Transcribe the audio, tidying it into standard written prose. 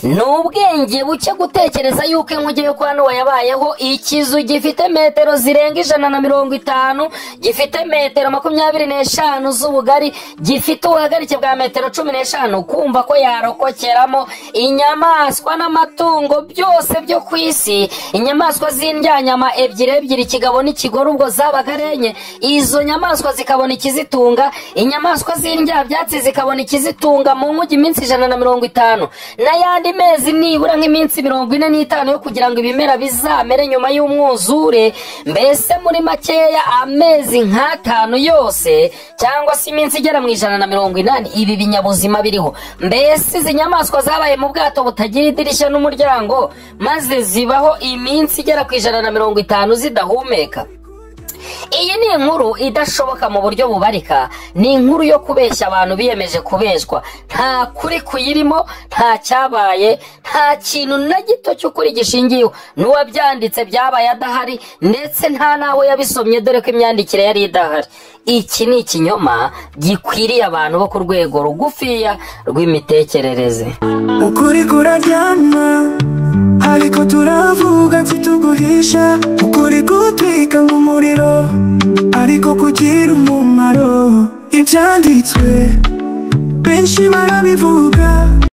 Ni ubwenge buke gutekereza yuko inkuge yo kwa Nowa yabayeho ikizu gifite metero zirenga 150, gifite metero 25 z'ubugari, gifite ubuhagarike bwa metero 15, kumva ko yarokokeramo inyamaswa n'amatungo byose byo ku isi, inyamaswa z'indyanyama ebyiri ebyiri, ikigabo n'ikigore, ubwo zabaga ari enye, izo nyamaswa zikabona ikizitunga, inyamaswa z'indyabyatsi zikabona ikizitunga mu nkuge iminsi 150, n'ayandi mezi nibura nk'iminsi 45 yo kugira ngo ibimera bizamere nyuma y'umwuzure. Mbese muri makeya amezi nk'atanu yose cyangwa se iminsi igera mu 180 ibi binyabuzima biriho. Mbese izi nyamaswa zabaye mu bwato butagira idirishya n'umuryango, maze zibaho iminsi igera ku 150 zidahumeka. Iyi ni inkuru idashoboka mu buryo bubarika, ni inkuru yo kubeshya abantu biyemeje kubeshwa. Nta kuri kuyirimo, nta cyabaye, nta kintu na gito cy'ukuri gishingiyeho. N'uwabyanditse byabaye adahari, ndetse nta n'aho yabisomye, dore ko imyandikire yari idahari. Iki ni ikinyoma gikwiriye abantu bo ku rwego rugufiya rw'imitekerereze. Ukuri kuraryana ariko turavuga ntituguhisha, ukuri gutwika nk'umuriro ariko kugira umumaro. Ibyanditswe benshi barabivuga.